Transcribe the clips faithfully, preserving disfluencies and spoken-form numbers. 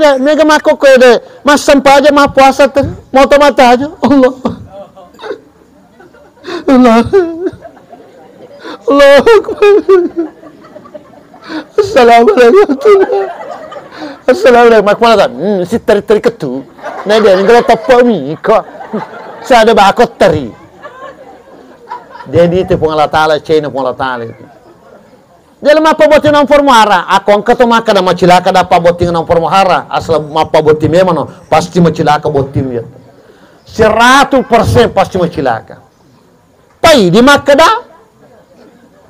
Mega makkokkoe de, massempaja, mappuasa te, moto mataja. Allah. Allah. Allahu Akbar. Assalamualaikum. Assalamualaikum. Makkuala ta, hmm, si teri-teri ketu. Nah, dia ni kalau tepak mi ko. Saya ada bakot teri. Jadi itu Puang Allah Taala, cina Puang Allah Taala itu. Dia lemah apa botting naung Puang Muhara. Aku angkat tu makan nama cilaka dapat botting naung Puang Muhara. Asal apa botting memang no, pasti macilaka botting dia. Seratus persen pasti macilaka. Pai di makkeda,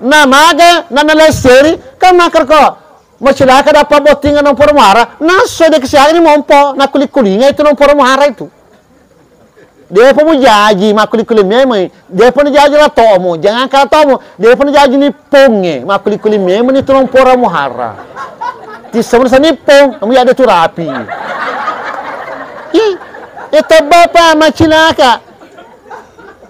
na maga, na nalesseri, kan makkeda ko, macilaka dapat botting naung Puang Muhara, nasso de kesiaga ni mompo, na kuli-kulinga itu naung Puang Muhara itu. Depa mujaji, makkuli-kuli memang, depa najaji latomu, jangan kala tomu, depa najaji nippongnge, makkuli-kuli memang itu naung Puang Muhara. Tissa masa nippong, kamu ada tu rapi. Ih, ya tebba pa macilaka.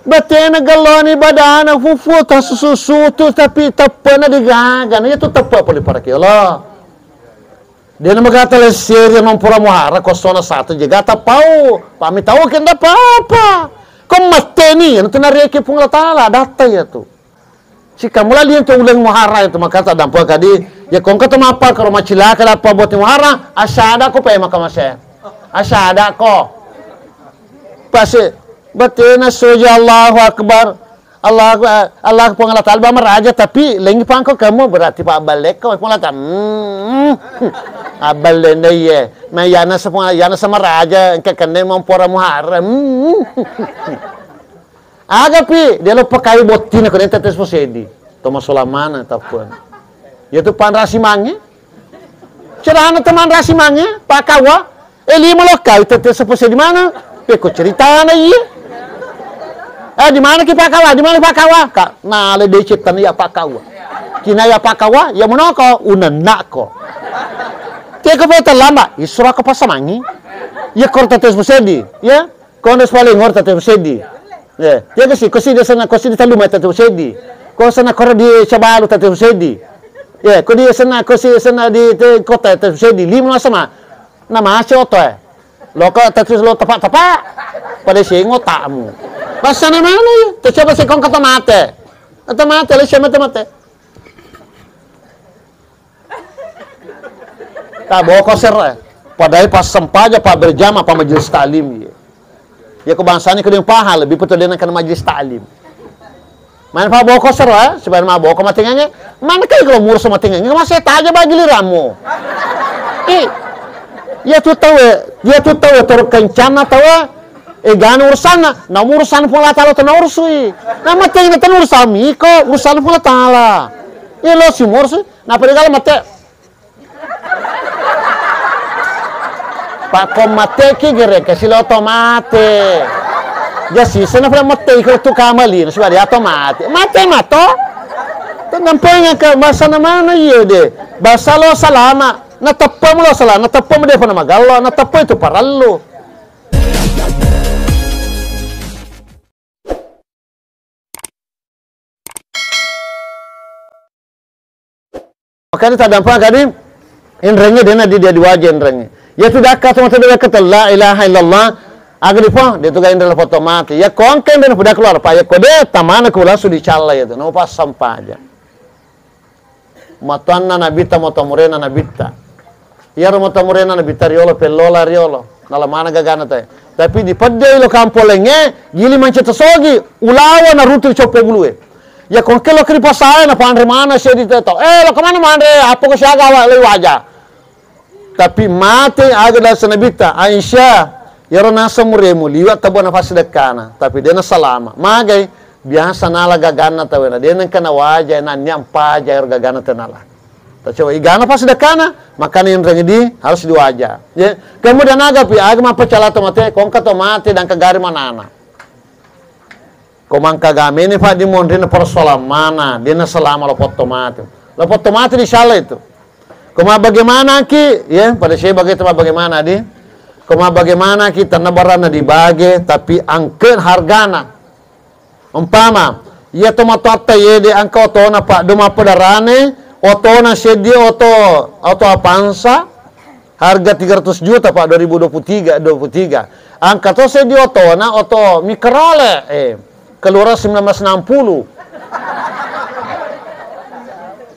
Batena gelloni badana fufu tasusu-sutu tapi teppena digaga. Nah, itu teppe pole paraki Allah. Dia nama gata lesseri naung Puang Muhara kosona satu je gata pau. Pami tau kenda papa. Ko matteni, itu nareki Puang Allah Taala, datta ya tu. Sikamu lali yang tu uleng Muhara itu maka tak dampak kadi. Ya kongka tu mapa kalau macilaka dapat botting Muhara, asada ko pe maka mase. Asada ko. Pasti batena soja Allahu Akbar. Allah, Allah Puang Allah Taala ba maraja tapi lengi pangko kamu berarti pa ballekko Puang Allah Taala. Hmm. Aballe ndai ye. Ma yana sa Puang, yana sa maraja engka kenne mampora Muharram. Hmm. Aga pi, dia lo pakai bottina ko denta tes posedi. Toma solamana tapuan. Ya tu panrasi mange. Cerana teman rasi mange, Pak Kawa. Eh, lima lokka, itu, itu sepo di mana? Peko ceritana iya. Eh, di mana ki Pak Kawa? Di mana Pak Kawa? Kak, nale decetan ya Pak Kawa. Kina ya Pak Kawa, ya monoko, unennako. Teko pe terlambat, isura ko pasamangi. Ya kor tetes musedi, ya. Kono paling ngor tetes musedi. Ya, ya kosi, kosi di sana, kosi di Taluma tetes musedi. Ko sana kor di Cabalu tetes musedi. Ya, ko di sana, kosi sana di te, kota tetes musedi. Lima sama. Namase oto e. Loko tatus lo tepak-tepak. Pada sing otakmu. Pasana mana ya? Tercoba sekong kata mate. Kata mate, le siapa mate? Tak boko ser. Padahal pas sempaja, pak berjamaah, pak majelis taklim ya. Ya ko bangsani ko dia pahal lebih betul dia nang kena majelis taklim. Mana pa boko sero, eh? Supaya ma boko matengnge. Mana kai kalau murus matengnge? Masih taja bagi liramu. Eh, ya tu tahu, eh. Dia tu tahu, eh, terus kencana tahu, eh. Eh, gana urusanna. Nah, urusan Puang Allah Taala tu na urusui. Nah, matengnge tu urusan miko, urusan Puang Allah Taala. Ya lo si murus, nah pada kalau mate. Pak, ko mate ki gere, kasi lo to mate. Jasi sana pura mate iko tu kamali, na sudah dia to mate. Mate mato. Tenang pengen ke bahasa na mana iya de. Bahasa lo salama, na teppem lo salama, na teppem de pernah magallo, na teppem itu parallu. Makanya tadampang kadi inrengnge dena di dia diwaja inrengnge. Ya sudah kata mata dia kata la ilaha illallah. Aga dipo, dia tu ga inreng lepoto mati. Ya kongken dan pudah keluar, Pak. Ya kode tamana kula sudi calla ya tu. Nama pas sampaja. Matuanna nabitta, moto murena nabitta. Iyaro moto murena nabitta riolo, pellola riolo. Nala mana gagana tae. Tapi di pedde lo kampolengnge, gili mancaji tosogi, ulawa narutu coppo bulue. Ya kongke lo kri pasae, na panre mana sedi teto. Eh, lo kemana manre? Apa ko siaga awak lagi waja? Tapi mate aga dasa nabitta, Aisyah, iyaro naseng muremu liwa tabo nafas dekkana, tapi dena salama. Magai, biasa nala gaganna tawena, dena engka nawaja, nannia mpaja ero gaganna tenala. Tacoba igana pas dekkana, makana inreng di harus diwaja. Ya. Kemudian aga pi, aga mappacala to mate, kongka to mate dan kagari manana. Ko mangkagamene, Pak, di monri na persoalan mana, dena salama lo potto mati. Lo potto mati di sala itu. Ko mabbagaimana ki, ya, pada saya bagi tempat bagaimana di. Ko mabbagaimana ki, tanah barana dibage, tapi angke hargana. Umpama, iya to matoatta yede angka otona, Pak, do mappedarane, otona seddi oto, oto Avanza, Harga tiga ratus juta, Pak, dua ribu dua puluh tiga, dua puluh tiga. Engka to seddi otona, oto Microlet, eh, keluaran sembilan belas enam puluh.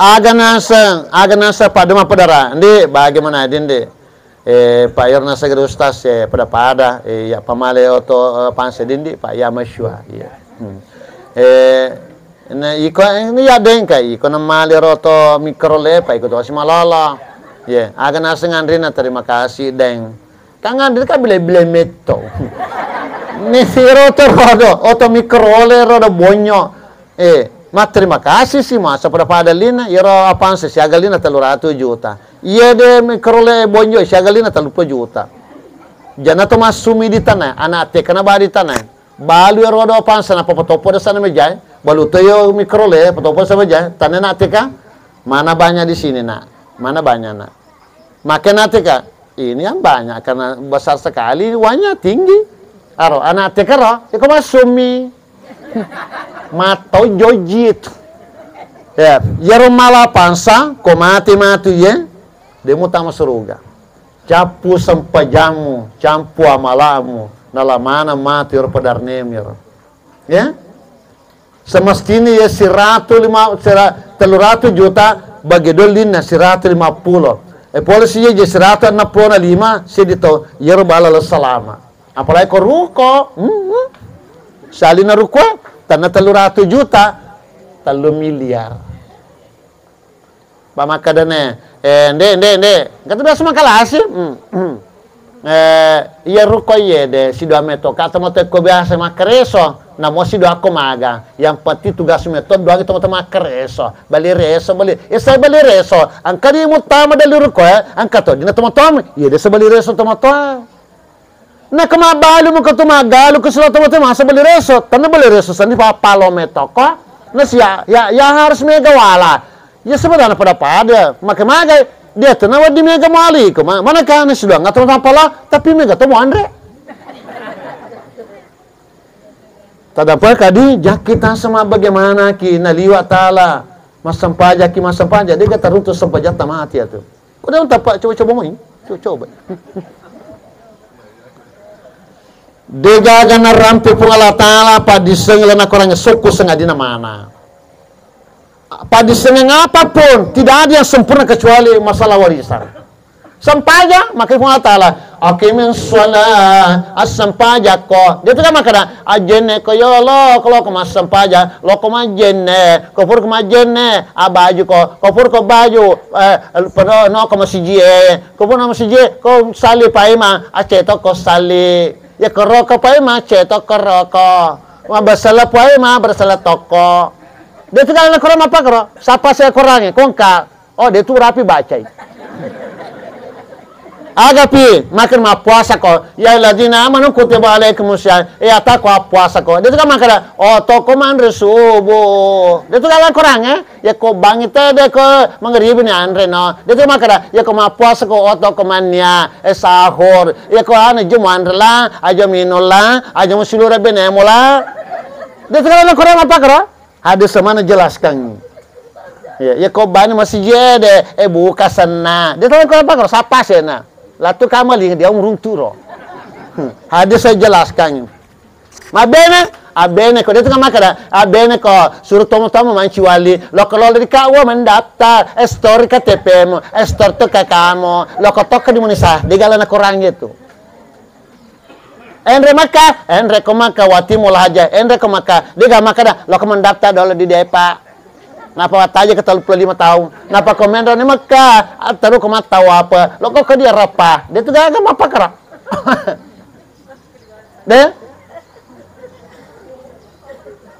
Aga naseng, aga naseng, Pak, de' mappedara. Ndi, bagaimana, Ndi? Eh, Pak, iyaro naseng guru Ustaz, eh, pada-pada, eh, iya pamale oto, eh, panse, Ndi, Pak, iya masyua, iya. Hmm. Eh, na iko, eh, ini ya deng kai, iko namale roto Microlet, Pak, iko tosi malolo. Ye, aga naseng anrina, terima kasih, deng. Kan anrina kan bile-bile metto. Ni si roto rodo, oto Microlet rodo bonyo. Eh, ma terima kasih si masa pada-pada lina, iyaro apanse siaga lina tellu ratu juta. Iya de Microlet bonyo siaga lina tellu puluh juta. Jana to massumi di tanah, anak T K na ba di tanah. Balu iyaro do apanse na papatoppo desa na mejai, balu to iyo Microlet, patoppo desa mejai, tanah anak T K. Mana banyak di sini, Nak? Mana banyak, Nak? Makke na T K, ini yang banyak karena besar sekali, uangnya tinggi. Aro, anak T K ro, iko massumi. Matau joji itu. Ya, iyaro mala pansa, ko mati-mati ye, de' mutama suruga. Cappu sempajammu, campu amalamu, nalamana mati ro pedarnemi ro. Ya? Semestinya ya siratu lima, sera-, tellu ratu juta bagi dua linna siratu lima puluh. E polisi ya je siratu enam puluh lima seddi to, iyaro bala lo salama. Apalagi ko ruko, hmm. Salina ruko, tanah tellu ratu juta, tellu miliar. Pamakkadane, eh, nde, nde, nde, engka tu biasa makalasi. Hmm, hmm. Eh, iya ruko iye de, sidua meto, kata moto ko biasa makkareso, namo sidua ko maga. Yang penting tugas meto doang itu moto makkareso. Bali reso, bali, eh, saya bali reso. Engka di mutama dali ruko, eh, engka to, dina tomo-tomo, iya de, saya bali reso tomo-tomo. Nako mabbalu muko tu maggalu ko silo tomatoa masa bali reso, tenna bali reso sandi pa palo metoko. Nasi ya, ya, ya harus mega wala. Ya sebenarnya pada-pada, maka magai dia tenna wedding mega mali ko ma-, mana kan nasi doang atau apa lah, tapi mega to muanre. Tadapa kadi jakki tasama bagaimana ki naliwa tala massempajaki massempajak, dega taruntu sempajatta mati atu. Ko de' tappa coba-coba mai. Coba-coba. Degaga narampe Puang Allah Ta'ala paddisseng lana korangnge sokku sengadina mana. Paddissengeng apapun, tidak ada yang sempurna kecuali masalah warisan. Sempaja, maka Puang Allah Ta'ala, "Aqimis shalah, assempajakko." Dia tu kan makkada, "Ajjenne ko yolo, ko loko massempaja, loko majjenne, ko pur ko majjenne, abaju ko, ko pur ko baju, eh, pedo no ko masiji e." Ko puna masiji, ko salli paima, acceto ko salli. Ya ko roko paima, acceto ko roko. Ma bersala paima, bersala toko. Dia tu kan koro mapa koro? Sapa saya korangi? Kongka. Oh, dia tu rapi bacai. Agapi, makin mappuasa ko. Ya alladzina amanu kutiba alaikumus siyam. Eh, ata ko puasa ko. Dia tu kan makkada, oh, toko manre subuh. Dia tu kan korangi, eh? Yako bangi tede ko mangaribi ni anre no. Detu makkada, yako mappuasa ko oto ko mannia, eh, sahur. Yako anu, aja muanre la, aja minum la, aja musilura benemu la. Detu kan Al-Quran apa karo? Hadis mana jelaskan. Ya, yako bani masih jede, eh, buka senna. Detu kan Al-Quran apa karo? Sapa sena? Latu kamaling dia urung turo. Hadis saya jelaskan. Mabbene, abbene ko, detu kan makkada, abbene ko, suru tomo-tomo manci wali, loko lolo di kawa mendaftar, eh, store K T P-mu, eh, store to K K-mu, loko tokko di Munisa, degalana korangnge tu. Enre Makkah, enre ko Makkah, watimu lahaja, enre ko Makkah, dega makkada, loko mendaftar dolo di Depa. Napa wattaja ke tellu puluh lima taung, napa ko menro ni Makkah, ah, teru ko mattau apa, loko ko di Arafah, detu gaga mappakara. De?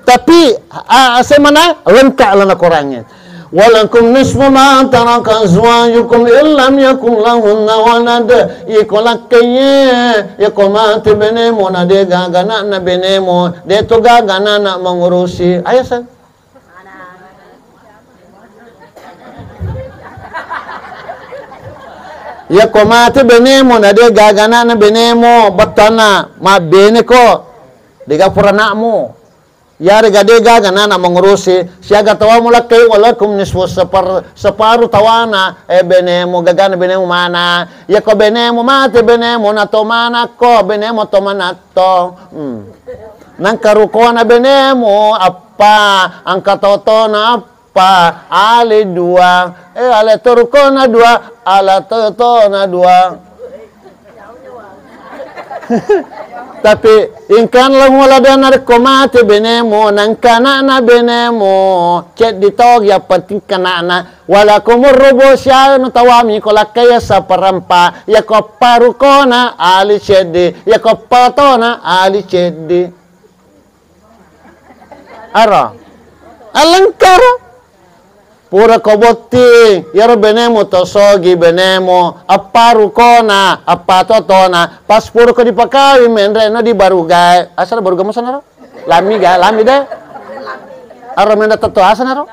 Tapi, a-, a-, semana lengkap lana korangnge. Walakum nisfu ma taraka azwajukum illam yakun lahunna walad. Iko lakkeye, iko mate benemu na de gaga anakna benemu, de to gaga anak mengurusi. Ayo, San. Yako mate benemu, na de gaga anakna benemu, bettuanna, mabbene ko, dega pura anakmu. Iyarega de gaga nana mengurusi, siaga tawamu lakkai, walakum nisfu, seper-, separu tawana, eh, benemu, gagana benemu mana. Yako benemu mate, benemu na to manakko, benemu to manatto. Hmm. Nangka rukona benemu appa, angka totona appa, ale dua. Eh, ale to rukona dua, ala totona dua. Tapi ingkana lao muala de narekko mate benemu, nangka ana'na benemu, ceddi togi, yang penting kana'na. Walakumur rubu, sianu tawami ko lakkaiya seperempat, yako appa rukona ali ceddi, yako appa tona ali ceddi. Aro. Alengkaro. Pura ko botting, iyaro benemu to sogi benemu, appa rukona, appa totona, pas pura ko dipakawing menre no di barugae. Asal baruga musanaro? Lami ga, lami de. Aro menre tetto asanaro?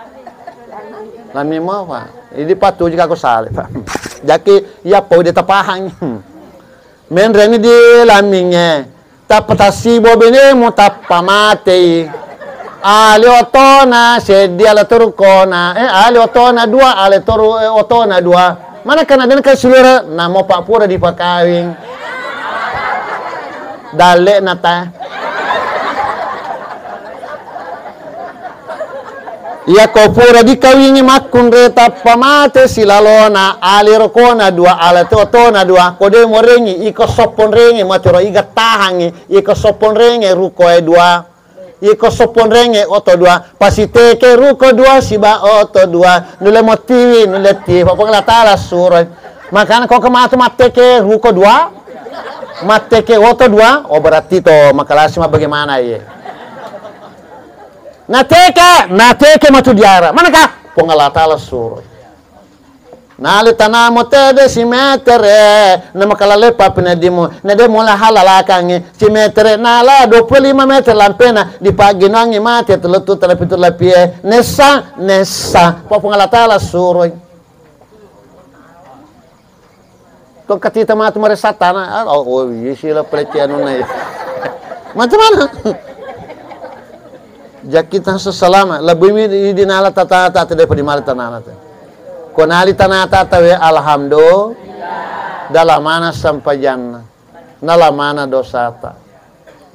Lami mo, Pak. Idi patuju kako sale, Pak. Jaki iya pau de tapahang. Menreni di lamingnge. Tappa tassibo benemu, tappa matei. Ali otona seddi, ale to rukona. Eh, ali otona dua, ale to ru-, eh, otona dua. Mana kana den ka sulura, namo pa pura dipakawing. Dalle na ta. Iyako pura dikawingi makkunrai tappa mate silalona, ali rokona dua, ale to otona dua, ko de morengi, iko sopponrengi, matiro iga tahangi, iko sopponrengi rukoe dua, iko sopponrengi oto dua, pasiteke ruko dua siba oto dua, nulle motiwi, nulle tiwi, Puang Allah Taala suroi. Makana ko kematu matteke ruko dua, matteke oto dua, oh, berarti to makalasi ma bagaimana ye. Nateke, nateke matu diara. Manaka? Puang Allah Taala suroi. Nale tanamo tede simetere, na makalale papineddimu, na de mula halalakangi simetere, nala dua puluh lima meter lampena, dipagginongi mate tellu tutta pitu lapie, nessa, nessa. Pa Puang Allah Taala suroi. Tongkatita matu maressa tana, ah, oh, oh, iya sila pelecehan nona iya. Macam mana? Jakita sesalama, lebih mi di, di nala tata, tata daripada di mala tanala ta. Ko nali tanata ta we, alhamdulillah. Dalamana sampajanna. Nalamana dosata.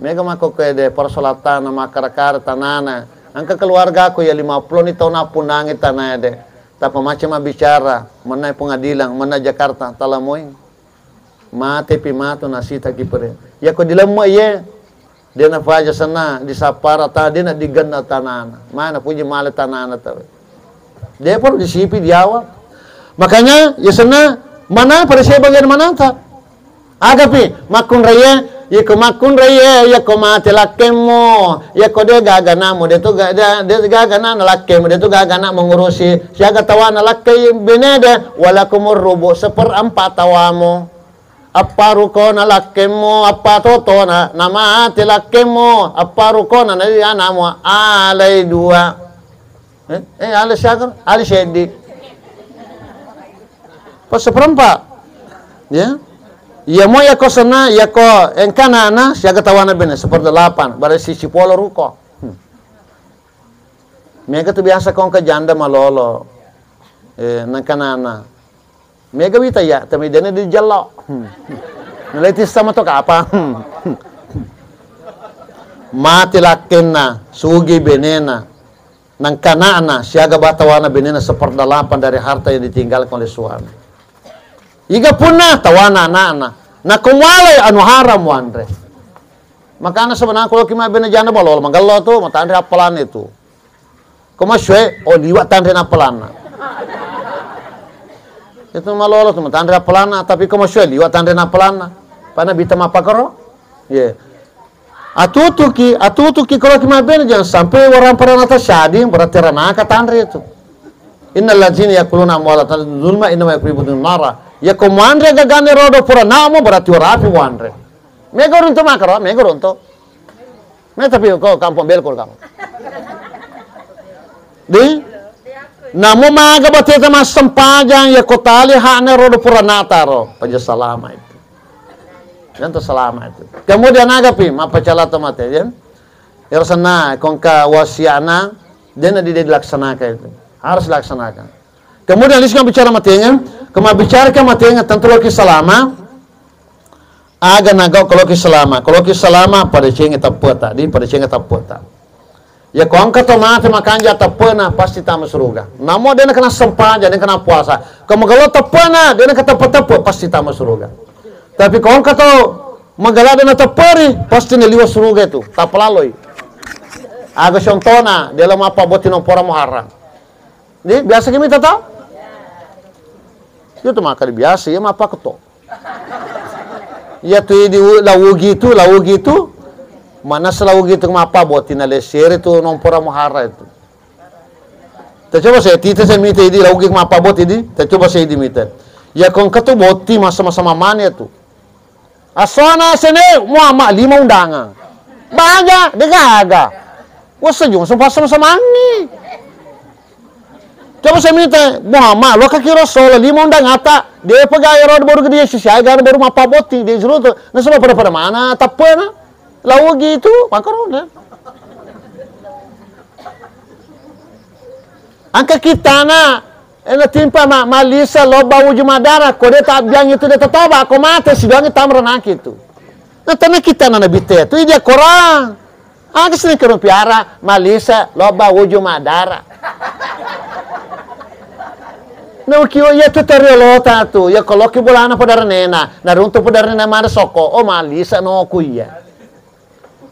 Mega makkokkoe de, persolatana, makkara-kara tanana. Engka keluargaku ya lima puluh ni taung nappunnangi tanae de. Tappa macam mabbicara, mennai pengadilan, mennai Jakarta, talamoi. Matepi matu nasitaki pere. Yako dilemme ye, de nafaja senna, disappara ta, de na digenna tanana. Mana puji male tanana tawe. De perlu disipi diawa. Makanya, ya senna, mana pada saya bagian manata. Agapi, makkunraiye, iko makkunraiye, yako mate lakkemmu, yako de gaga ana'mu, de tu ga-, de, de gaga ana'na lakkemmu, de tu gaga ana' mengurusi, siaga tawana lakkei benede, walakumur rubu, seperempat tawamu. Appa rukona lakkemmu, appa totona, namate lakkemmu, appa rukona na ana'mu, alai dua. Eh, eh, ale siaga, ale seddi. Pas seperempat. Ya. Iya mo yako senna, yako engka ana'na, siaga tawana bene, seperdelapan, berarti sipolo ruko. Hmm. Mega tu biasa ko engka janda malolo. Eh, nengka ana'na. Mega wita ya, tapi dene di jello. Hmm. Nalai tissa mato kapa. Hmm. Mati lakkenna, sugi benena. Nangka ana'na, siaga ba tawana benena seperdelapan dari harta yang ditinggalkan oleh suami. Iga punna tawana ana'na, nako mualai anu haram muanre. Makana sebenarnya kalau kima bene janda balol, magello tu, matanre appalan itu. Ko masue, oh, liwa tanre nappalanna. Itu malolo tu, matanre appalanna, tapi ko masue, liwa tanre nappalanna. Pana bita mappakaro? Ye. Atutuki, atutuki kalau ki mabbene, jangan sampai orang pernah nata syadi, berarti ranaka tanre itu. Innal ladzina yakuluna amwalata zulma innama yakulu nara. Ya ko muanre gagane rodo pura namo, berarti warapi muanre. Mega runtu makaro, mega runtu. Me tapi ko kampung belkul kamu. Di? Namo maga bateta massempajang ya ko tali hakna rodo pura nataro. Paja salama itu. Yang tu salama itu. Kemudian agapi, mappacala to mate, ya. Ero senna, ko engka wasiatna, de'na di-, dilaksanakan itu. Harus dilaksanakan. Kemudian, di sini bicara matengeng, ko mabbicara ke matengeng, tentu loki salama, aga nagau ko loki salama. Ko loki salama, padecengi teppeta, di padecengi teppeta. Ya, ko engka to mate makanja teppena, pasti tama suruga. Namo de'na kena sempajang, de'na kena puasa. Ko magalo teppena, de'na keteppe-teppe, pasti tama suruga. Tapi ko engka to magala de'na tepperi, pasti naliwa suruga itu, tapalaloi. Aga contohna, dia lo mappabotting nampora muharram. Di, biasa ki mita tau? Itu maka biasa, ya mappaketo. Iya tu di u-, la Ugi tu, la Ugi tu. Mana se la Ugi tu mappabotting naleseri tu nampora muharram itu. Tacoba saya tita saya mita idi la Ugi mappabotting di. Tacoba saya idi mita. Ya ko engka tu botting masa-masa mamane tu. Asona sene muama lima undangan. Baja degaga. Wasa jung sempa sama-samangi. Coba saya minta, Muhammad, lo kaki Rasul, lima undang ata, dia pegai roda baru gede, sisi aga baru mappabotti, dia suruh tu, nasaba pada-pada mana, tapena, lau gitu, maka roda. Angka kitana, ena timpa ma-, malisa loba uju madara, ko dia tabbiang itu dia tatoba, ko mate, sidoangi tamra naki itu. Nah, tena kitana nabi te, tu ija korang. Aga sini kerung piara, malise, loba, uju, madara. Naukiwa iya tu tariolota tu, iya koloki bolana pada renena, naruntu pada renena mada soko, oh malise no ku iya.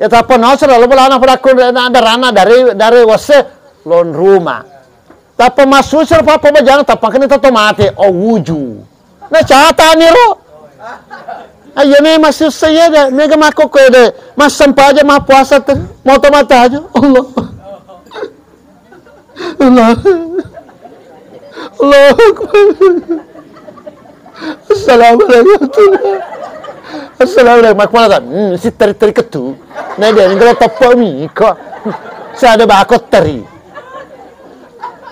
Ya tappa no sera lo bolana pada ku darana dari, dari wase lon rumah. Tappa massusir pappa bajang, tappa kena tato mate, oh uju. Na catani ro. Ayo memang susah ya deh, mega makkokko deh. Massempajang, mappuasa, moto mata aja. Allah. Allah. Allahu Akbar. Assalamualaikum. Assalamualaikum. Makmala ta, hmm, si teri-teri ketu. Nah, dia ni kalau tepak mi ko. Saya ada bakot teri.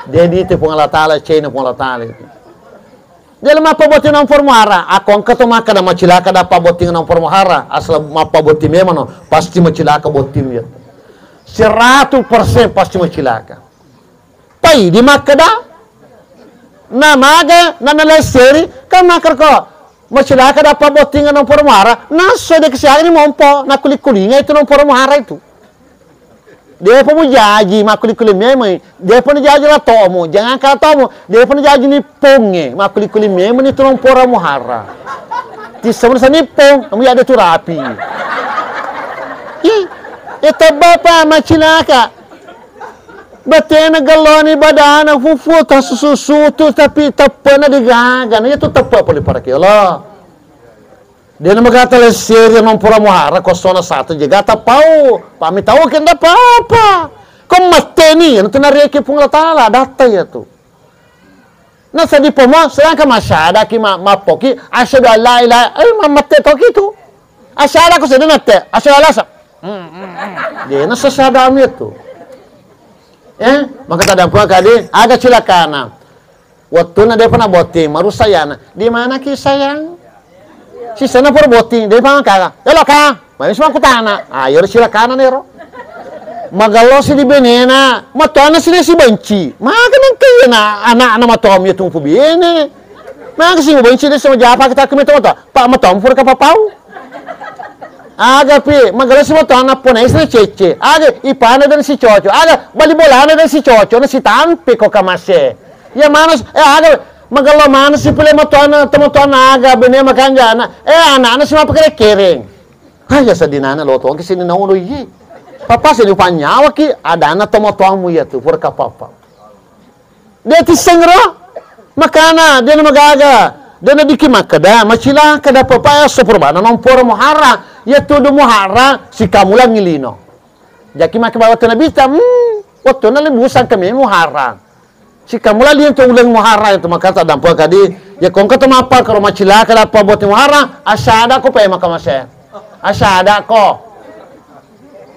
Dia di itu Puang Allah Taala, cina Puang Allah Taala itu. Dia lemah apa botting nampor muhara. Aku angkat tu makan dan macilaka dapat botting nampor muhara. Asal apa botting memang no, pasti macilaka botting dia. Seratus persen pasti macilaka. Pai di makkeda, na maga, na nalesseri, kan makkeda ko, macilaka dapat botting nampor muhara, nasso de kesiaga ni mompo, na kuli-kulinga itu nampor muhara itu. Depa mujaji, makkuli-kuli memang, depa najaji latomu, jangan kala tomu, depa najaji nipponge, makkuli-kuli memang itu nampor muhara. Tissa masa nippong, kamu ada tu rapi. Ih, ya tebba pa macilaka. Batena galloni badana fufu tasusu-sutu tapi teppena digaga. Nah, itu teppa pole paraki Allah. Dia nama gata lesseri nampora muhara kosona satu je gata pau. Pami tau kenda papa. Ko matteni, itu nareki Puang Allah Taala, datta ya tu. Nasadi pomo, sedangkan masyadaki ma-, mappoki, asyhadu an la ilaha, eh, ma-, matte toki tu. Asyhadu aku sedang natte, asyhadu an la sa-, hmm, hmm, hmm. Dia nasa syahadami tu. Eh, maka tadampu kadi, aga cilakana. Wattuna depa nabotting, marusa yana. Di mana ki sayang? Sisana pura botting, depa kaka. Elo ka, mami semua kutana. Ayo cilakana nero. Magallosi di benena, matuanna sini si benci. Maka nengka iya na anak-anak matuam ya tumpu bene. Maka si benci dia sama japa kita kami tahu tak? Pak matuam pura kapapau. Aga pi, magalasi matuanna pona isna cece. Aga ipana dan si coco. Aga bali bolana dan si coco na si tampe ko kamase. Ya manas, eh, aga magalla manas si pile matuanna, tematuanna aga bene makanjana. Eh, anakna si mapakere kereng. Aja sedinana lo tuang ke sini naono iye. Papa sini panyawa ki, adana tematuanmu ya tu, pura kapapa. Dia tisseng ro, makana dia na magaga, dia na diki makkeda, macilaka dapat paya so purbana nampora muhara, ya tudu muhara, sikamulang lino. Jaki make bawa tu nabita, hmm, waktu na lebusang kami muhara. Sikamula lino tu uleng muhara itu, maka tak dampu kadi, ya kongka tu mapa kalau macilaka dapat buat muhara, asyada ko pe maka mase. Asyada ko.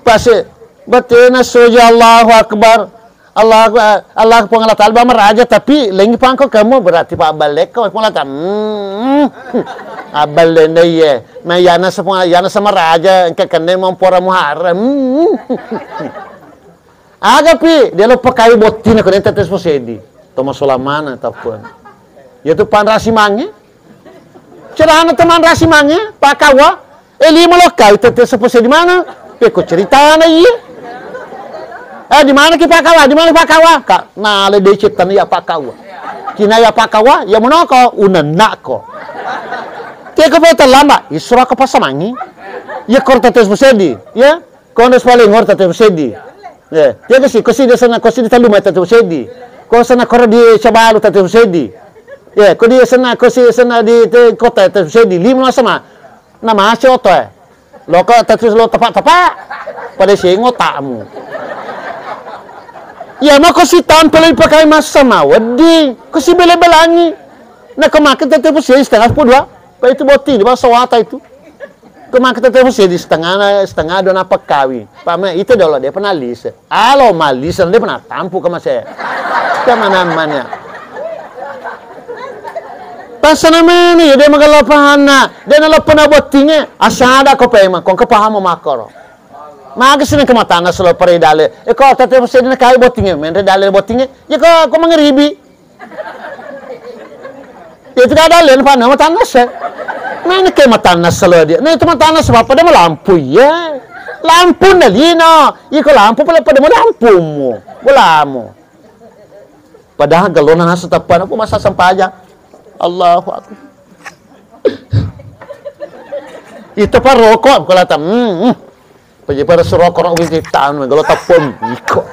Pasi, batena soja Allahu Akbar. Allah, Allah Puang Allah Taala ba maraja, tapi lengi pangko kamu berarti Pak Balek ko Puang Allah Taala. Hmm. Abballe nda iye. Ma iyana sepa-, iyana samaraja engka kenne mampora Muharram. Hmm. Aga pi, dia lo pakai botting ko denta tes posedi. Toma solamana tapun. Ya tu panrasi mange. Cerana teman rasi mange, pakawa. Eh, lima lo kau tete sepo sedi mana? Peko ceritana iya. Eh, di mana ki pakawa? Di mana pakawa? Kak, nale decet tani ya pakawa. Kina ya pakawa, ya monoko, unenakko. Teko pe terlambat, isura ko pasamangi. Ya kor tete sepo sedi, ya. Kono sepaleng ora tete sepo sedi. Ya, ya kasi, kasi dia sana, kasi dia talu mai tete sepo sedi. Ko sana kor di Cabalu tete sepo sedi. Ya, ko dia sana, kasi sana di te-, kota tete sepo sedi. Lima sama. Na mase oto e. Loko tetris lo tepak-tepak. Pada seng otakmu. Ya mako si tampil pakai masa ma wedding. Ko si bela-belangi. Na ko make tete posedi setengah sepuluh dua. Pa itu botting di bangsa wata itu. Ko make tete posedi setengah, setengah dua napakkawi. Pak me itu dolo dia pernah lise. Alo malisa, de pernah tampu ke mase. Ke mana-mana. Pasana mana ya, de magala pahanna, de naleppena bottinge, asada ko pema, ko engka paham makkoro. Maka sini ke matana selo pare dale. E ko tete posedi na kai bottinge, menre dale bottinge. Ya ko, ko mangeribi. Ya itu kada lain pa nama tannas e. Mana ke matannas selo dia. Nah itu matannas apa pada melampu ya. Lampu na lino. Iko lampu pada pada melampumu. Bolamu. Padahal galona nasu tepan aku masa sempaja. Allahu Akbar. Itu pa rokok kalau tam. Hmm, hmm. Paja pada suroko ro winti tanu galo teppong iko.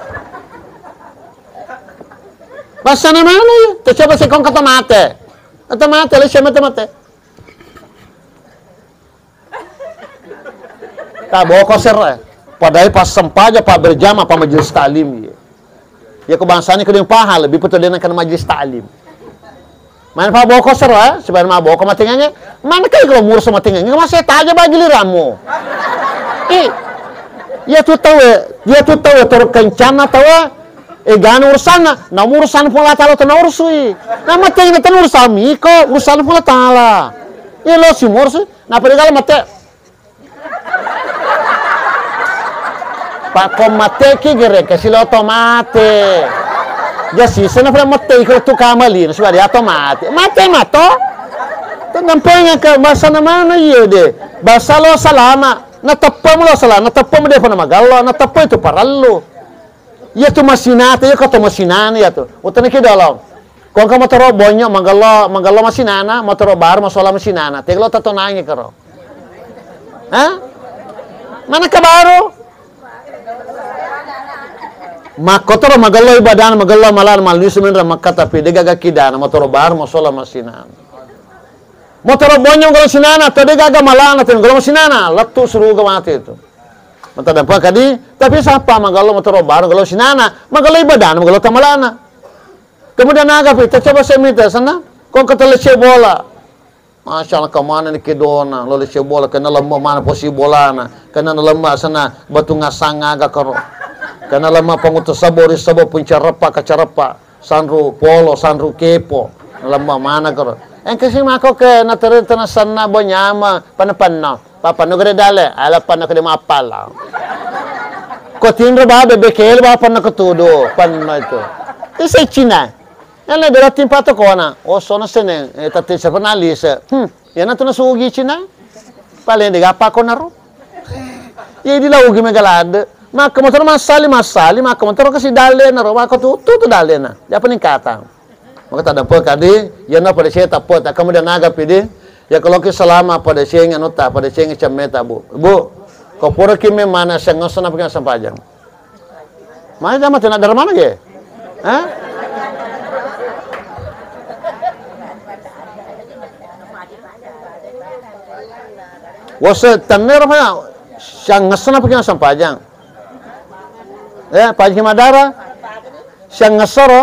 Pasana mana ya? Tercoba sekong kata mate. Kata mate, lesi mate mate. Taboko serre. Padahal pas sempaja, pak berjamaah, pak majelis taklim ya. Ya ko bangsana ko de paha lebih betul de nengka majelis taklim. Mana pa boko sero, eh? Supaya ma boko matengnge. Mana kai kalau murus matengnge, masa taja bagi liramu. Eh, ya tu tahu, eh. Ya tu tahu, eh, terus kencana tahu, eh. Eh, gana urusanna, na urusan Puang Allah Taala tu na urusui. Na matengnge tu urusan miko, urusan Puang Allah Taala. Ya lo si murus, na pada kalau mate. Pakko mateki gere, kasi lo to mate. Jasi sana pura mate iko tu kamali, na sudah dia to mate. Mate mato. Tenang pengen ke bahasa na mana iya de. Bahasa lo salama, na teppem lo salama, na teppem de pernah magallo, na teppem itu parallu. Iya tu masinata, iya kata masinana iya tu. Utana ki dalam. Ko engka motoro bonyo magello, magello masinana, motoro baru masola masinana. Tegelo tatonangi karo. Hah? Mana ke baru? Makkotoro magello ibadana, magello malana, malusu menra makka tapi de gaga kidana, motoro baru masola masinana. Motoro bonyo magello sinana, to de gaga malana, to magello masinana, lettu suruga mate itu. Mata dampa kadi, tapi sapa magello motoro baru, magello sinana, magello ibadana, magello tamalana. Kemudian aga pi, ta coba saya minta sana, ko engka tau lesse bola. Masya Allah, kemana ni kedona, lo lesse bola, kena lemma mana posi bolana, kena lemma sana batu ngasang aga karo. Kena lemma pangutu sabori sabo puncareppa kacareppa, sanru polo, sanru kepo, lemma mana karo. Engka si mako ke naterenta nasanna bonyama, panna-panna. Papa no gede dale, ala panna kede mappala. Ko tinro babe bekel ba panna ketudu, panna itu. Ise Cina. Ele dela timpa to kona. Oh, sono seneng, eh, tatti sepenalise. Hmm, yana tu nasugi Cina. Paling de gapa ko naro. Ye di laugi megalade. Maka motor masali, masali, maka motor kasi dale naro, maka tu, tu, tu dale na. Dia peningkatan. Maka taddampengka di, iyana pada siye tappa, ta kemudian aga pidi, ya kalau ki selama pada siye anu ta, pada siye cemme ta, Bu. Bu, ko pura ki memana sengoso na pengen sempajang. Mana jama tina dari mana ge? Hah? Wase tenner mana sengoso na pengen sempajang. Eh, pajang madara. Sengoso ro.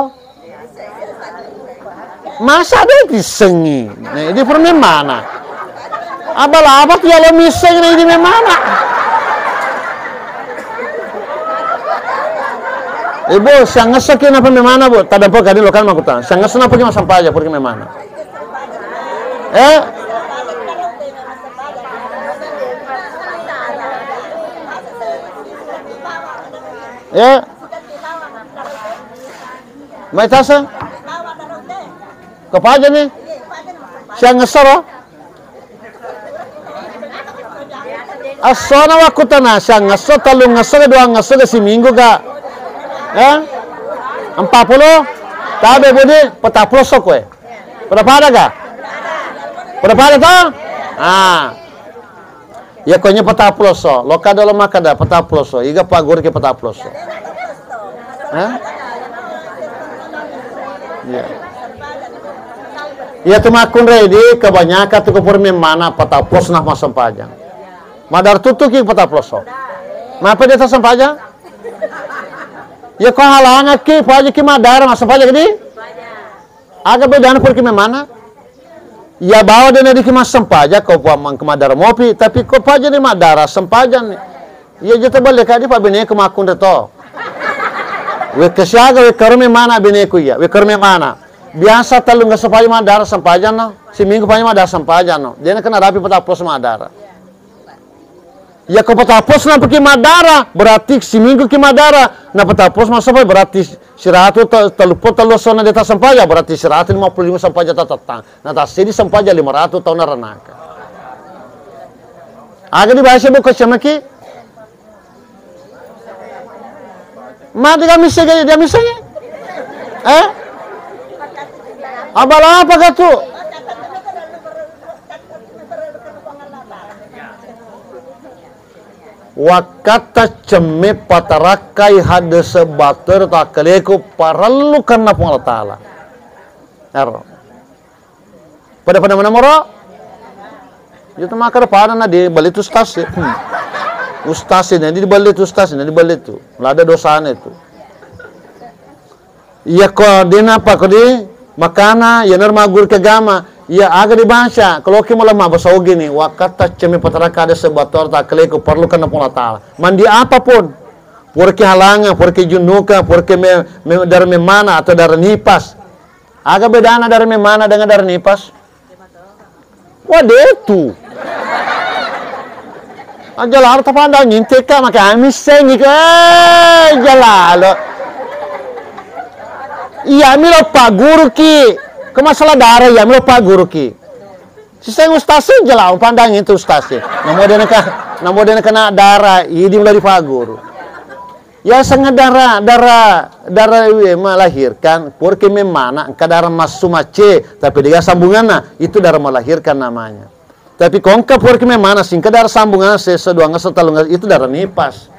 Masa de tissengi? Nah, idi pura memmana. Abala apa tu yalo misseng na idi memmana? Ibu, sengoso ki napa memmana, Bu? Taddampengka di lokal makuta. Sengoso napa ki massempaja pura ki memmana? Eh? Eh? Mai tasa? Ko pajani? Siangngesso ro? Essona wakkutana, siangngesso, tellungngesso, duangngesso, siminggu ka? Eh? Empat puluh? Tabe budi, patappulo esso koe. Pada-pada ka? Pada-pada to? Ah. Iya, konye patappulo esso. Lo kada lo makkada patappulo esso. Iga pagguruki patappulo esso. Hah? Iya. Iya tu makkunrai di kebanyakan tu ko pura memmana patappulo esso na massempajang. Madara tuttuki patappulo esso. Mapa de' tassempajang? Iya ko halangakki, pajaki madara massempajang di? Aga bedana puraki memmana? Iya bawa de' naweddikki massempajang ko puang mangke madara mopi, tapi ko pajani madara sempajang. Iya je' taballe kadi pa beneku makkunrai to. Wekka siaga, wekka ro memmana beneku iya, wekka ro memmana. Biasa tellungngesso paja madara sempajang no, siminggu paja madara sempajang no. De' nakenna rapi patappulo esso madara. Iya ko patappulo esso nampaki madara, berarti simingguki madara. Na patappulo esso massempajang berarti siratu te-, telluppulo tellu essona de' tassempajang, berarti siratu lima puluh lima sempajang tatettang. Na tassidi sempajang lima ratu taunna ranaka. Aga di bahasa buku cemeki? Mati kami sege dia misalnya? Eh? Abala apa katu? Wakkatta cemme patarakkai haddese battoe ro takkaleku parellukenna Puang Allah Ta'ala. Ero. Pada-pada mana moro? Itu maka pada na di balik tu ustaz ya. Hmm. Ustaz ini di balik tu, ustaz ini di balik tu. Lada dosanya itu. Iya ko de' napa ko di makana, iya naro magguru ke agama. Iya aga dibaca, ko loki mo lemma basa ogi ni, wakkatta cemme pataraka haddese battoe ro takkaleku parellukenna Puang Allah Ta'ala. Mandi apapun, puraki halangeng, puraki junnuka, puraki me, me, dara memmana atau dara nipas. Aga bedana dara memmana dengan dara nipas? Wah, de' tu. Aja laro tapandang inteka maka ami sengi ke. Eh, jalalo. Iya mi lo pagguruki. Ke masalah dara iya mi lo pagguruki. Siseng ustaz e jala pandang itu ustaz e. Namo de' naka, namo de' nakana dara, idi mulai dipagguru. Ya, sengaja dara, dara, dara iwe melahirkan, puraki memmana, engka dara massu macce, tapi de' gaga sambunganna, itu dara melahirkan namanya. Tapi ko engka puraki memmana, singka dara sambunganna, sesa duangngesso tellungngesso, itu dara nipas.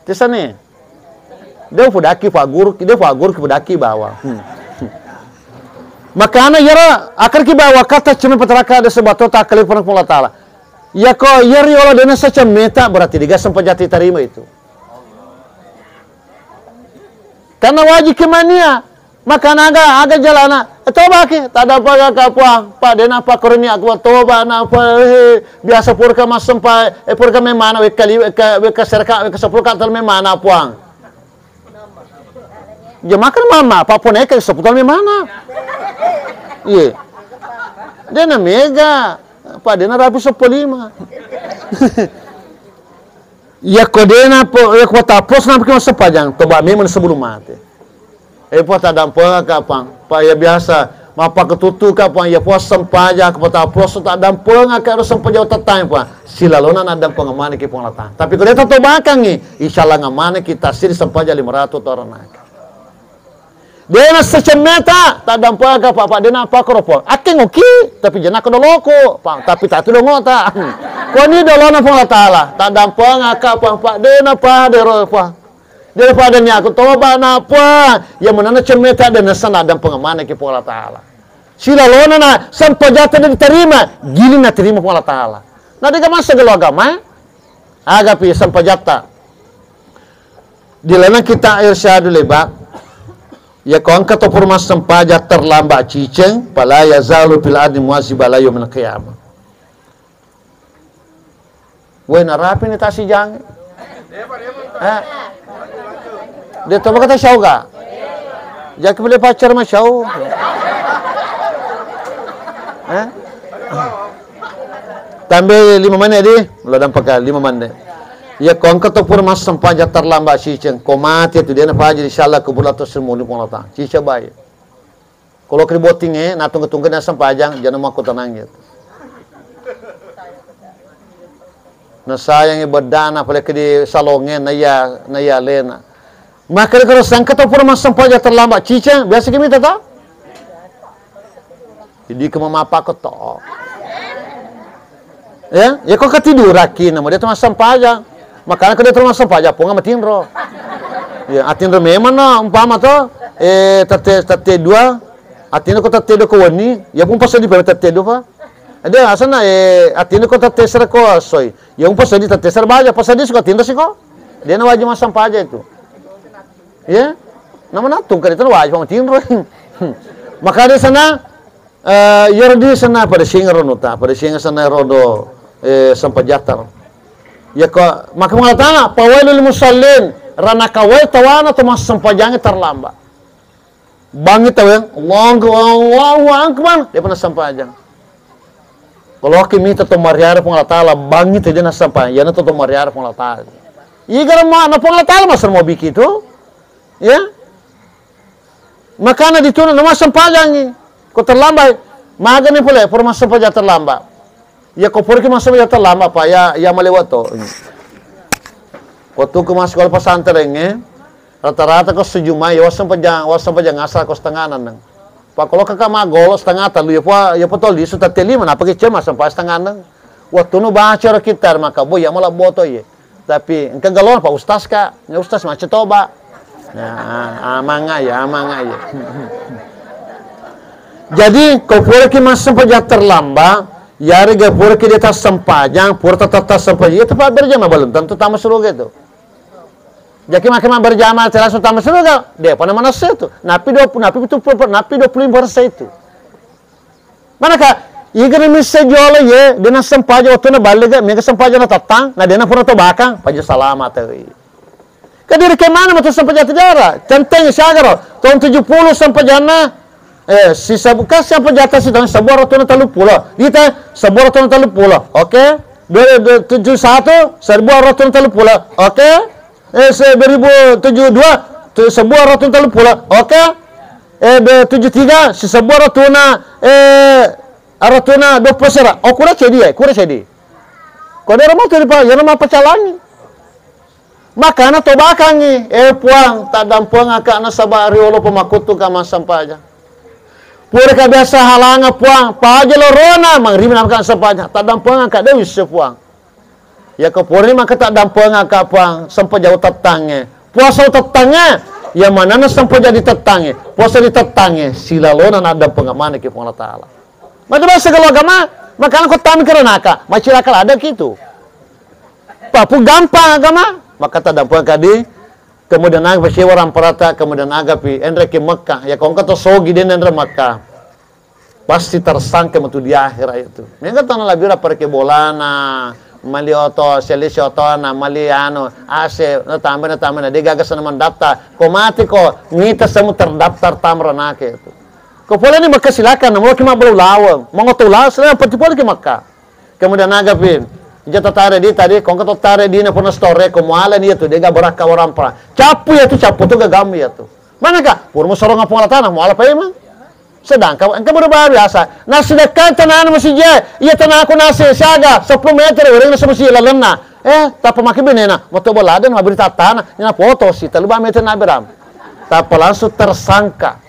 Tisani. De' fudaki fagguru, de' fagguru fudaki bawa. Hmm. Makana iyaro akkaraki bawa kata cuma pataraka haddese battoe takkaleku parellukenna Puang Allah Ta'ala. Iya ko iya riolo de' nasa cemmeta, berarti de' gaga sempajatta tarima itu. Karena wajib ke mania. Makana aga, aga jalana. Eh, tobaki, taddampengaka Puang. Pa de' napakkoroni aku toba na pa, eh, biasa puraka massempa, eh, puraka memmana wekka li, wekka, wekka seraka, wekka seppulo ka telu memmana Puang. Jamakkan mama, pa poneka seppulo telu memmana. Iya. De' na mega, pa de' na rapi seppulo lima. Iya ko de' na po, iya ko tapos na pake massempajang, toba memang sebelum mate. Eh, Puang, taddampengaka, Puang. Pa iya biasa mappakatuttuka, Puang, iya Puang sempajang, ko tapos taddampengaka ro sempajang tettai, Puang. Silalona naddampengeng maneki Puang Allah Ta'ala. Tapi ko de' tatobakangngi, insya Allah maneki tassiri sempajang lima ratu torang naka. De' nasa cemmeta, taddampengaka, Pak, Pak, de' napakkoro, Pak. Akkengngoki, tapi jenaka doloko, Pak, tapi tatu dongota. Koni dolona Puang Allah Ta'ala, taddampengaka, Pak, Pak, de' napa, de' ro, Pak. De' pada ni aku toba na, Puang. Ya menana cemmeta de' nasa naddampengeng maneki Puang Allah Ta'ala. Silalona na sempajatta de' diterima, giling naterima Puang Allah Ta'ala. Na de' gaga masa gelo agama, eh? Agapi sempajatta. Di lalenna kitab Irsyadul Ibad, iya ko engka to pura massempajang terlambat ciceng, fala yazalu fil ardi mu'azziban ila yaumil qiyamah. Woi, narapi ni tasijang. Eh? De' to bakata syau ga? Jaki boleh pacar ma syau. Eh? Tambe lima menit di, lo dampaka lima menit. Iya, ko engka to pura massempajang terlambat ciceng, ko mate tu de' napaja, insyaallah kubur atau semuni Puang Allah Taala. Ciceng bae. Ko loki ri bottingnge, nattungke-tungke nassempajang, jana makkutanang iya. Nasayangi beddana, apalagi di salonge, naiya, naiya alena. Maka di terus engka to pura massempajang terlambat ciceng, biasa ki mita to? Jadi ke mama apa ko to? Ya, ya ko ketiduraki, nama dia tu massempajang. Makanya ko dia tu massempajang, Puang matinro. Ya, atinro memang no, umpama to, eh, tette, tette dua, atinro ko tette dua ko wenni, ya pun pas di tette dua, Pak. Ada asana, eh, atinro ko tette sera ko soi. Ya pun pas di tette sera baja, pas di suka tinro siko. Dia na wajib massempajang itu. Ya. Nama natung kan itu wajib matinro. Maka di sana, eh, ya di sana pada singa rono ta, pada singa sana rodo, eh, sempajang ter. Ya ko, maka mengatakan, "Fawailul musallin," ranaka wae tawana to massempajang terlambat. Bangngi tau yang, "Allahu Akbar, Allahu Akbar," dia pernah sempajang. Kalau ki mita to mariara Puang Allah Taala, bangngi tau dia nassempajang, yana to to mariara Puang Allah Taala. Iya, gara ma na Puang Allah Taala masa mau bikin itu? Ya. Makana dituna nama sempajangi. Ko terlambat, magani pole, pura massempajang terlambat. Ya ko pura ki massempajang terlambat, Pak, ya, ya malewa to. Waktu ku masuk sekolah pesantren, eh, rata-rata ko sejumai, ya wassempajang, wassempajang asar ko setengah enam. Pak, kalau kakak magolo setengah telu, ya pa, ya pa tol di su tette lima, napa ki cema sampai setengah enam. Waktu nu baca ro kita, maka bo, ya malah boto ye. Tapi engka galon Pak Ustaz, Kak. Ya Ustaz macet toba. Ya, amang aja, amang aja. Jadi, ko pura ki massempajang terlambat, yarega pura ki dia tassempajang, pura tetap tassempajang, itu Pak berjamaah belum tentu tama surga itu. Jadi, makin berjamaah langsung tama surga, dia pernah manassa itu. Napi dua puluh, napi itu, napi dua puluh lima persen itu. Manaka, igana misse jolo ye, de' nassempajang wattunna ballega, mega sempajang na tettang, na de' na pura tobakang, paja salama tau. Kadiri ke mana matu sempajang tejara, centeng siagaro, tahun tujuh puluh sempajanna, eh, si sabu-, kan sempajang si tahun sebuah rotuna tellu pulo, kita sebuah rotuna tellu pulo, oke? Dua, dua, tujuh satu, sebuah rotuna tellu pulo, oke? Eh, se-, dua ribu tujuh dua, tu-, sebuah rotuna tellu pulo. Oke. Eh, de-, tujuh tiga, si sebuah rotuna, eh, rotuna dua pulo sera. Oh, kura cedi, eh, kura cedi. Ko dero matu di pa-, yana mappacalangi. Makana tobakangi, eh, Puang, taddampengaka nasaba riolo pamakuttu ka massempajang. Pura ka biasa halanga, Puang, paja lorona, mangribi namaka sempajang. Taddampengaka, de wisse, Puang. Yako purani maka taddampengaka, Puang, sempajang tettangnge. Puasa tettangnge, ya manana sempajang di tettangnge. Puasa di tettangnge, silalona naddampengeng maneki Puang Allah Taala. Maka biasa kalau agama, makana ko tami keranaka, macilaka ladaki itu. Papu gampang agama, maka taddampengaka di, kemudian aga pasewa ramparata, kemudian aga pi, enreki Mekah, ya kongka to sogi den enre Mekah. Pasti tersangka matu di akhirat itu. Mega tona labira parke bolana, mali oto, selisi otona, mali anu, A C, na tambah, na tambah, na de gaga sana mendaftar. Ko mati ko, mita semu terdaftar tamra nake itu. Ko pole ni maka silakan, namo ki mabbalu lawang, mengoto lawang, selain pati pole ki Makkah. Kemudian aga pi, jata tare di tadi, kongka to tare di na puna store, ko muala ni itu, de ga barakka warampa. Cappu ya tu, cappu tu gagamu ya tu. Manaka? Pura musorong Puang Allah Taala, muala paimeng. Sedangkan engka berubah biasa. Nasidekkai tanana masijie, iya tanaku nasi siaga sepuluh meter, wereng nasi masijie lalenna. Eh, tappa maki benena, moto boladen maberi tatana, nyana foto si telu ba meter naberam. Tappa langsung tersangka.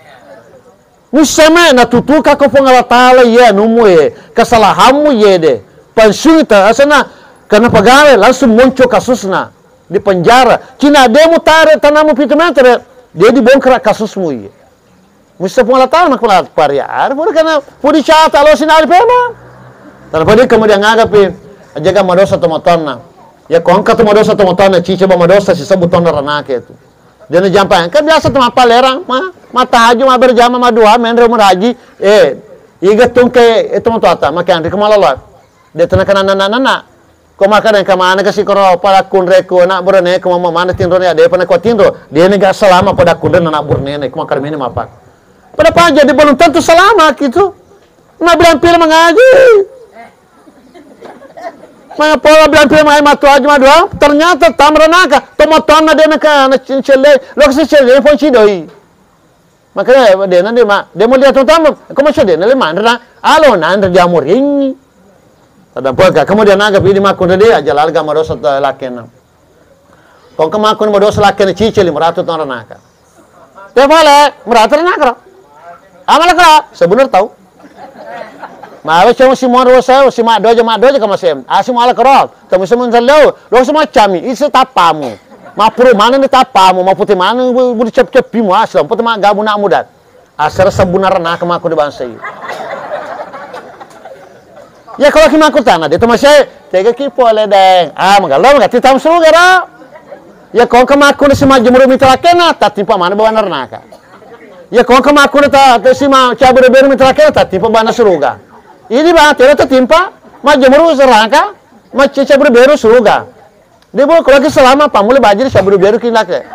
Musseme natutuka ko Puang Allah Taala, iya anumu ye, kesalahanmu ye de. Pensiun ta asana, karena pegawai langsung muncul kasusna di penjara. Cina demu tare tanamu pitu meter, dia dibongkar kasusmu ye. Mussa Puang Allah Taala, maka pariar, pura kana pudi cata lo sinali pema. Tanpa dia kemudian ngagapi, jaga madosa to matonna. Ya kongka to madosa to matonna, cica ba madosa si sebut tonna ranake itu. Dia na jampa, kan biasa tu mappalerang, ma, matahaju, ma berjama, ma dua, menre meraji, eh, iga tungke itu matu ata, maka yang di kemala lo. De tena kana nana-nana. Ko maka dan kamana kasi koro pada kunre ku anak burane ku mama mana tinro ne ade pana ko tinro. Dia ne ga selama pada kunre anak burane ne ku makar mini mapak. Pada paja di belum tentu selama gitu. Ma bilang pil mengaji. Mappola bilang pe mai matu aja madua, ternyata tama ranaka. Tomatoanna de naka na cin-, celle, lo kasi celle pon cidoi. Makanya de na de ma, de mo lihat tama, ko masih de na le manre na, alo nanre dia moringi. Tadampoka, kemudian aga pidi makkun de aja lalga madosa ta lakena. Ko engka makkun madosa lakena cicili meratu tama ranaka. Te pale, merata ranaka ro. Amala kala, sebenar tau. Mawe cuma si muar wasa, si maddoja, maddoja ka masem. Asi muala karo, temu semen saleu, lo semacami, isi tappamu. Mapuru mana ni tappamu, maputi mana ni bu-, budi cep-cepimu, asli, empat ma gabu nak mudat. Asal sebenar ranaka maku di bangsa ini. Ya kalau ki makkutana, de to masih, tega ki pole deng. Ah, magallo magatti tam suruga ro. Ya ko engka makkun si majjemuru mita lakena, tattimpa mana bawana ranaka. Ya ko engka makkun ta, ta si ma cabu beru mita lakena, tattimpa bawana suruga. Ini ba, tera tattimpa, majjemuru ranaka, macce cabu beru suruga. Dia boleh kalau selama pammula bajiri cabu beru ki lake.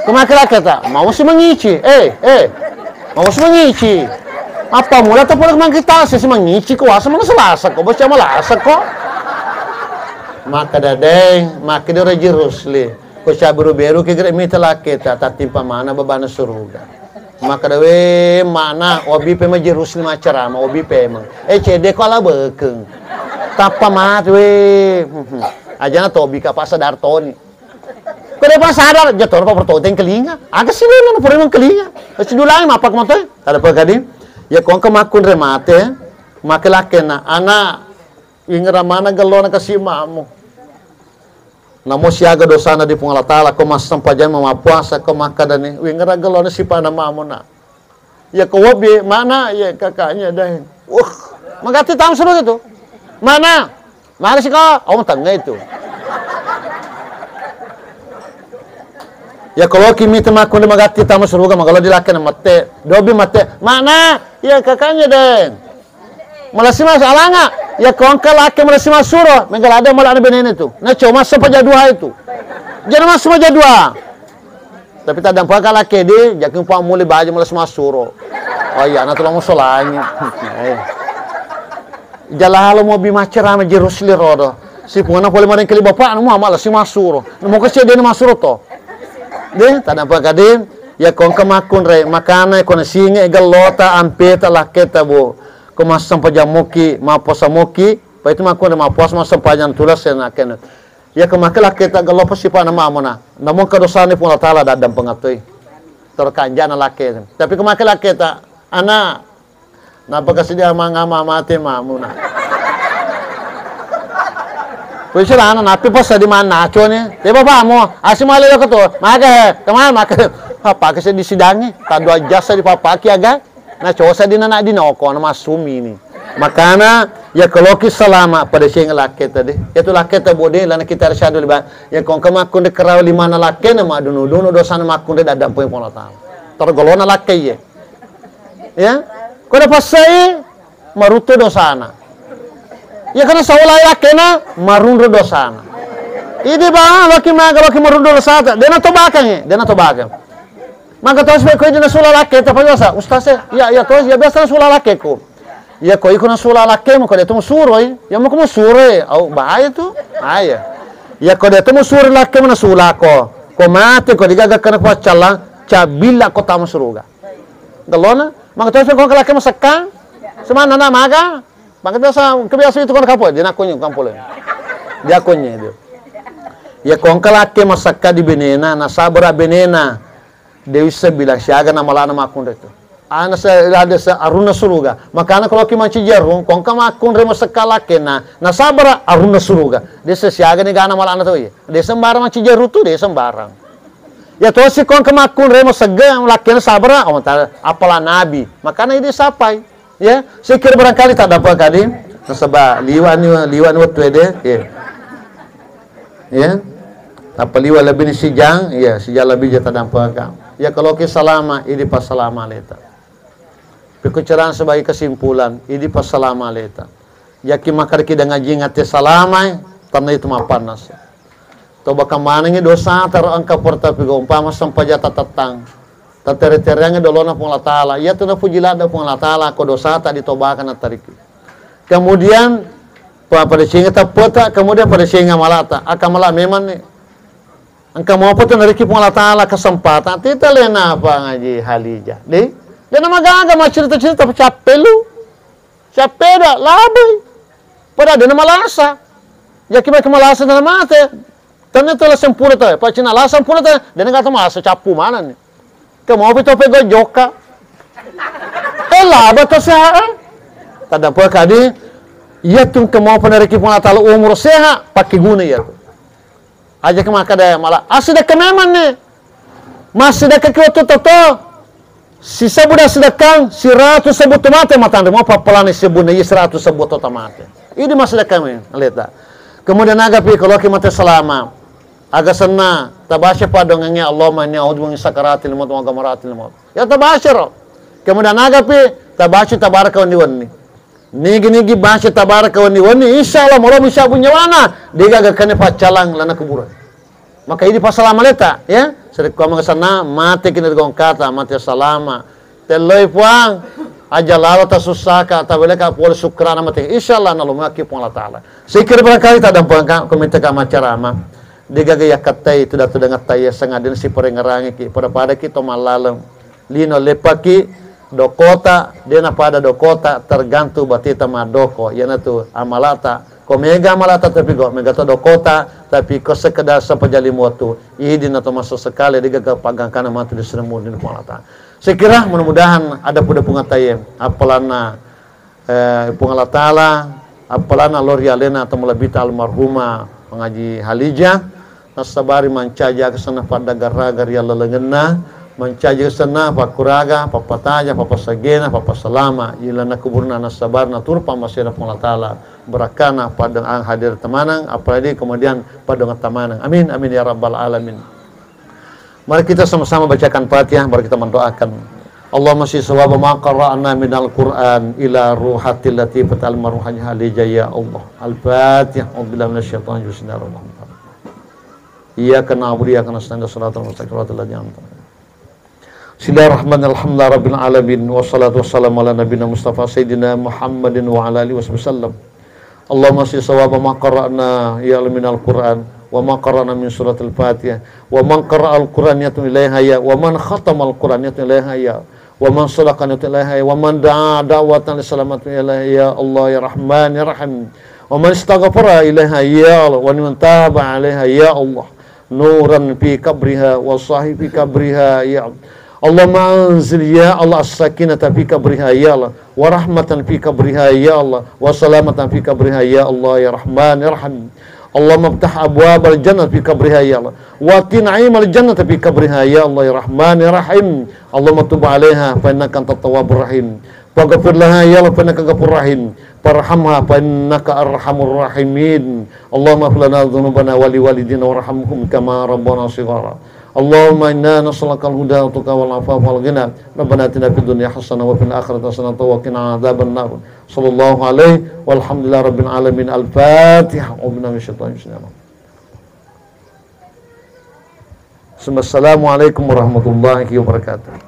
Kemaka lake ta, mau si mangici, eh, eh, mau si mangici. Apa mula tu pole mangkita si mangici ko asa mana selasa ko, baca malasa ko. Maka dadeng, maka dia Raja Rusli. Ko cabu beru ki gere mita lake ta, tattimpa mana babana suruga. Maka dawe mana, obi pe maji Rusli macerama, obi pe emang. Eh, cede ko ala bekeng. Tappa mati we. Ajana tobi ka pasa dartoni. Ko de pa sadar, jatoro pa pertoteng kelinga. Aga si lena no pura mengkelinga. Si dulai mapa ko matoe. Tala pa kadi. Ya ko engka makkunre mate, make lakena, ana, ingera mana gellona kasi mamu. Namo siaga dosana di Puang Allah Taala, ko massempajang, mappuasa, ko makkadani, ingera gellona sipana mamu na. Ya ko wobbi, mana ya kakaknya deh. Wah, magatti tam suruh itu. Mana? Mana sih kau? Oh, tengah itu. Ya kalau kimi temakku di magatti tam suruh, magalo di lakena mate, dobi mate. Mana? Ya kakaknya deh. Malasi mas alanga. Ya ko engka lake malasi masuro, mega lada mala ana benene tu. Na cuma sempaja dua itu. Jadi mas sempaja dua. Tapi tadampa ka lake di, jaking pa muli baja malasi masuro. Oh iya, na tulang musolangi. Eh. Jalalo mau bi macerama jerus li rodo. Si pungana pole mareng kali bapak, namu amal si masuro. Namu kecil dia masuro to. De, tadampa ka de, ya ko engka makkunre, makana ko na singe gellota, ampeta, laketa bu. Ko massempajang moki, mappuasa moki, pa itu makkunre mappuasa massempajang tulas ya nakena. Ya ko makke laketa gello pa sipana mamona. Namu engka dosana Puang Allah Taala daddang pengatoi. Terkanjana lake. Tapi ko makke laketa, ana, napa kasi dia mangama mate mamona. Kuwi celana napi pas di mana cone. Te bapakmu, asi male lo ketu. Maka he, kemana maka? Apa kasi di sidangi? Tadu ajasa di papaki aga. Na cosa di nana di noko na masumi ni. Makana ya kaloki salama pada sing lakke tadi. Ya tu lakke ta bode lana kita rasa dulu ba. Ya kong kama kunde kerawa limana lakke na madunu-dunu dosana makkunde daddang poing Puang Allah Taala. Tergolona lakke ye. Ya. Ko da passai maruttu dosana. Ya kana saulai lakkena marunru dosana. Idi ba loki maga loki marunru dosata. Dena tobakang ye, dena tobakang. Maka tos be ko dina sula lakke ta pasa, ustaz ya, ya tos ya biasa sula lakke ko. Ya ko iko na sula lakke mo ko de tu suroi, ya mo ko suroi, au bahaya tu. Bahaya. Ya ko de tu suroi lakke mo na sula ko. Ko mate ko digaga kana ko calla, cabilla ko tama suruga. Gellona, maka tos ko lakke mo sekka. Semana na maga. Maka biasa, kebiasa itu kan kapo, dia nakonyo kampole. Dia konye dia. Ya kongka lakke masakka di benena, nasabara benena. Dewi sebilang siaga na malana makkunre tu. Ana se ada se arunna suruga. Makana kalau ki manci jarum, kongka makkunre masakka lakke na, nasabara arunna suruga. Dia se siaga ni gana malana tu ya. Dia sembarang manci jarum tu, dia sembarang. Ya tosi kongka makkunre masegga lakke na sabara, oh, ta-, apala nabi. Makana ini sapai. Ya, saya kira barangkali tak dapat kali. Nasaba liwa ni, liwa ni waktu ede. Ya. Ya. Apa liwa lebih ni sijang, ya, sijang lebih jata dampaka. Ya, kalau ke salama, ini pas salama leta. Pikucerang sebagai kesimpulan, ini pas salama leta. Yaki makariki dengan jingat salama, tanah itu mapanas. Toba kamanengngi dosata ro engka porta pigompa massempajang tatettang. Tatere-tereangngi dolona Puang Allah Taala. Iyatu napuji ladde Puang Allah Taala ko dosata ditobakang natariki. Kemudian Pa-, pada singa tappeta, kemudian pada singa malata. Aka mala memang ni. Engka mopa tu nariki Puang Allah Ta'ala kesempatan. Tita lena apa ngaji Halija. Deh, lena magaga ma cerita-cerita capek lu. Capek dah, labai. Pada dena malasa. Jaki makin malasa dena mate. Tanya tu lasa sempurna tu. Pak Cina lasa sempurna tu. Dena kata malasa capu mana ni. Kemau pi tope gojokka. Eh, laba to sehat, eh. Tadampa kadi, iya tu kemau panariki Puang Allah Ta'ala umur sehat, pakai guna iya tu. Aja ke makkada mala, ah, sedekah memang ni. Mas sedekah ki waktu toto. Sisebu dah sedekah, siratu sebu tu mate matang, mau papalani sebu na iya siratu sebu tu mate. Ini mas sedekah memang, lihat tak? Kemudian aga pi kalau ki mate selama. Aga senna, tabaca padongengnge, Allahumma inni a'udzu bika min sakaratil maut wa ghamaratil maut. Ya tabaca ro. Kemudian aga pi, tabaca tabaraka wenni-wenni. Nigi-nigi baca tabaraka wenni-wenni, insya Allah molo misabbu nyawana, degaga kene paccalang lana kuburan. Maka idi pasalama leta, ya. Sedekah maka senna, mate kini gongkata, mate salama. Telloi Puang, aja lalo tasussaka, taweleka pole sukrana mate. Insya Allah nalomaki Puang Allah Ta'ala. Sikir barangkali tak dampengka, komite kama carama. Degaga yakkattai tu datu dengan taiya sengadin siparengerangiki, pada-pada ki to mallaleng. Lino leppaki, dokota, dena pada dokota, tergantung bateta madoko. Iyanatu amalata. Ko mega amalata tapi go, mega to dokota, tapi ko sekedar sepajalimo tu. Idi na to masa sekali, degaga pagangkana matu di seremuni di Puang Allah Ta'ala. Saya kira mudah-mudahan ada pada pungataye, apalanna, eh, Puang Allah Ta'ala, apalanna lori alena atau melebbita almarhumah Pengaji Halijah, nassabari mancaji aga senna paddagarraga ri allalengenna, mancaji aga senna pakkuraga, pappataja, pappasaggena, pappasalama, ilanna kuburna nassabari naturpa masena Puang Allah Ta'ala, barakkana pada hadir temanang, apalagi kemudian pada temanang. Amin, amin ya rabbal alamin. Mari kita sama-sama bacakan Fatihah, mari kita mendoakan. Allahumma si sawaba ma qara'na minal Qur'an ila ruhatil latifat almarhum Haji Halijah ya Allah. Al-Fatihah. A'udzubillahi minasyaitonir rajim. Bismillahirrahmanirrahim. Iyyaka na'budu wa iyyaka nasta'in. Shiratal mustaqim, shiratal ladzina an'amta 'alaihim. Bismillahirrahmanirrahim. Alhamdulillahi rabbil alamin. Wassalatu wassalamu ala nabiyina Mustafa sayyidina Muhammadin wa ala alihi wasallam. Allahumma si sawaba ma qara'na ya minal Qur'an wa ma qara'na min suratil Fatihah wa man qara'al Qur'an yatun ilaiha ya wa man khatamal Qur'an yatun ilaiha ya wa man sadaqan yatun ilaiha ya wa man da'a da'watan li salamatin ilaiha ya Allah ya Rahman ya Rahim wa man istaghfara ilaiha ya Allah wa man taba alaiha ya Allah nuran fi qabriha wa sahih fi qabriha ya Allah. Allahumma anzil ya Allah as-sakinata fi qabriha ya Allah wa rahmatan fi qabriha ya Allah wa salamatan fi qabriha ya Allah ya Rahman ya Rahim. Allahumma iftah abwabal jannati fi qabriha ya Allah wa ati na'imal jannati fi qabriha ya Allah ya Rahman ya Rahim. Allahumma tub alaiha fa innaka antat tawwabur rahim. Faghfir laha ya Allah fa innaka ghafurur rahim. Farhamha fa innaka arhamur rahimin. Allahumma ighfir lana dzunubana wa liwalidina warhamhum kama rabbana shighara. Allahumma inna nas'alukal huda wa tuqa wal afafa wal ghina. Rabbana atina fid dunya hasanah wa fil akhirati hasanah wa qina adzaban nar. Sallallahu alaihi walhamdulillahi rabbil alamin. Al-Fatihah. A'udzu billahi minasyaitonir rajim. Assalamualaikum warahmatullahi wabarakatuh.